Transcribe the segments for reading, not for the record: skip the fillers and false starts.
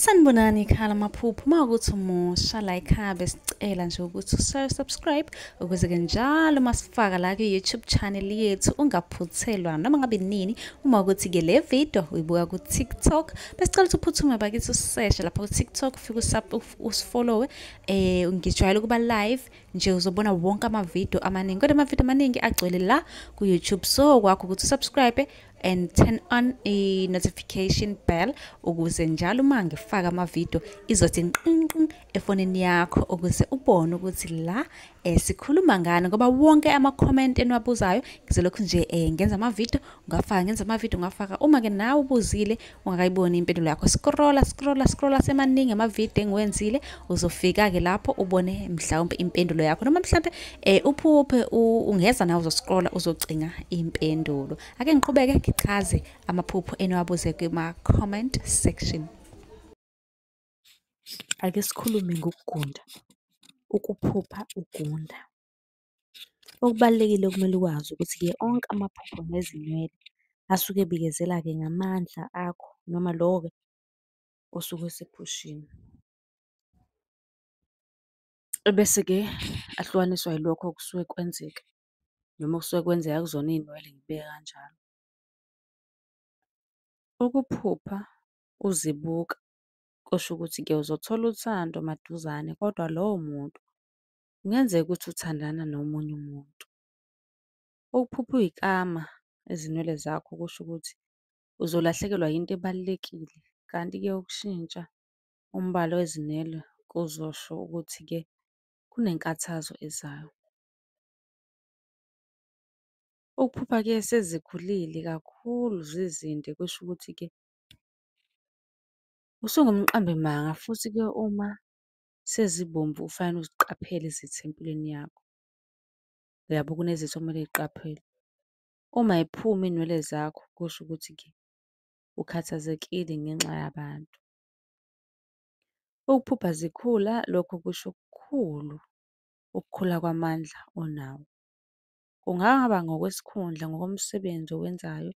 Sanibonani ekhaya lamaphupho. Uma ukuthi umusha la ekhaya besicela nje ukuthi usubscribe ukuze-ke njalo uma sifaka la kwi-YouTube channel yethu ungaphuthelwa noma ngabe nini. Uma ukuthi-ke le video uyibuka ku-TikTok, besicela ukuthi uphuthume bakithi useshe lapha ku-TikTok, ufike usifollowe. Ngijwayele ukuba live nje, uzobona wonke amavidiyo amaningi, kodwa amavidiyo amaningi agcwele la ku-YouTube. So kwakho ukuthi usubscribe and turn on a notification bell ukuze njalo uma ngifaka amavidiyo izothi nqinqin efonini yakho, ukuze ubone ukuthi la sikhuluma ngani, ngoba wonke ama-comment eniwabuzayo ngizolokhu nje ngenza amavidiyo ngafaka, ngenza amavidiyo ngafaka. Uma-ke nawe ubuzile ungakayiboni impendulo yakho, scrolla scrolla scrolla, semaningi amavidiyo engiwenzile, uzofika-ke lapho ubone mhlawumbe impendulo yakho, noma mhlawumbe uphuphe ungeza nawe uzoscrolla uzocinga impendulo. Ake ngiqhubeke ngichaze amaphupho eniwabuze kuma-comment section. Ake sikhulume ngokugunda, ukuphupha ugunda. Okubalulekile okumele ukwazi ukuthi-ke onke amaphupho nezinwele asuke ebikezela-ke ngamandla akho noma lowo-ke osuke esephusheni. Ebese-ke ahlukaniswa yilokho okusuke kwenzeka noma okusuke kwenzeka kuzona iy'nwele, ngikubeke kanjalo. Ukuphupha uzibuka kusho ukuthi-ke uzothola uthando maduzane, kodwa lowo muntu kungenzeka ukuthi uthandana nomunye umuntu. Ukuphupha uy'kama izinwele zakho kusho ukuthi uzolahlekelwa yinto ebalulekile, kanti-ke ukushintsha umbala wezinwele kuzosho ukuthi-ke kunenkathazo ezayo. Ukuphupha-ke sezikhulile kakhulu zizinde kusho ukuthi-ke usungumqambimanga, futhi-ke uma sezibomvu kufanele uziqaphele izitha empilweni yakho. Uyabo, kunezitha okumele uy'qaphele. Uma y'phuma iy'nwele zakho kusho ukuthi-ke ukhathazekile ngenxa yabantu. Ukuphupha zikhula, lokho kusho okukhulu ukukhula kwamandla onawo. Kungaba ngokwesikhundla, ngokomsebenzi owenzayo,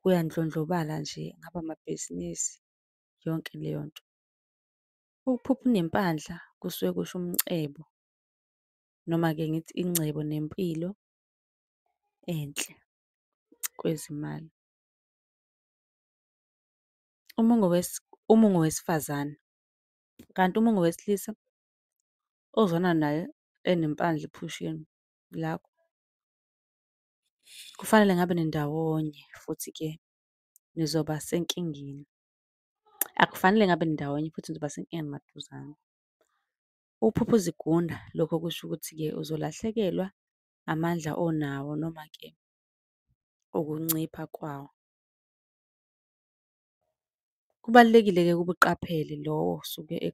kuyandlondlobala nje, kungaba amabhizinisi, yonke leyo nto. Ukuphupha unempandla kusuke kusho umcebo, noma-ke ngithi ingcebo nempilo enhle kwezimali. Uma uma ungowesifazane, kanti uma ungowesilisa ozwana naye enempandla ephusheni lakho, kufanele ngabe nindawonye futhi-ke nizoba senkingeni. Akufanele ngabe nindawonye futhi nizoba senkingeni maduzane. Ukuphupha uzigunda, lokho kusho ukuthi-ke uzolahlekelwa amandla onawo noma-ke ukuncipha kwawo. Kubalulekile-ke ukuba uqaphele lowo osuke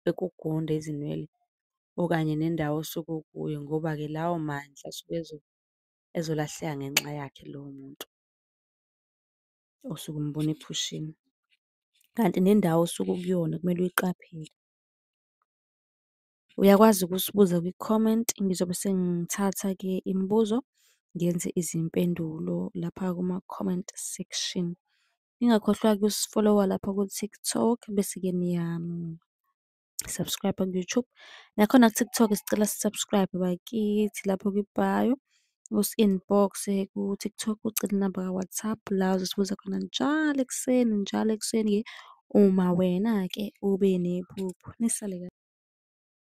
ekugunda izinwele okanye nendawo osuke ukuyo, ngoba-ke lawo mandla asuke ezolahleka ngenxa yakhe lowo muntu osuke umbona ephusheni. Kanti nendawo osuke ukuyona kumele uyiqaphele. Uyakwazi ukusibuza kwi-comment, ngizobe sengithatha-ke imibuzo ngenze izimpendulo lapha kuma-comment section. Ningakhohlwa-ke ukusifollowa lapha ku-TikTok, bese-ke niya-subscribe ku-YouTube. Nakhona ku-TikTok sicela si-subscribe bakithi lapho kwi-bio, usi-inbox-e ku-TikTok ucele inamba ka-WhatsApp la ozosibuza khona njalo ekuseni, njalo ekuseni-ke uma wena-ke ube nephupho. Nisale kahle.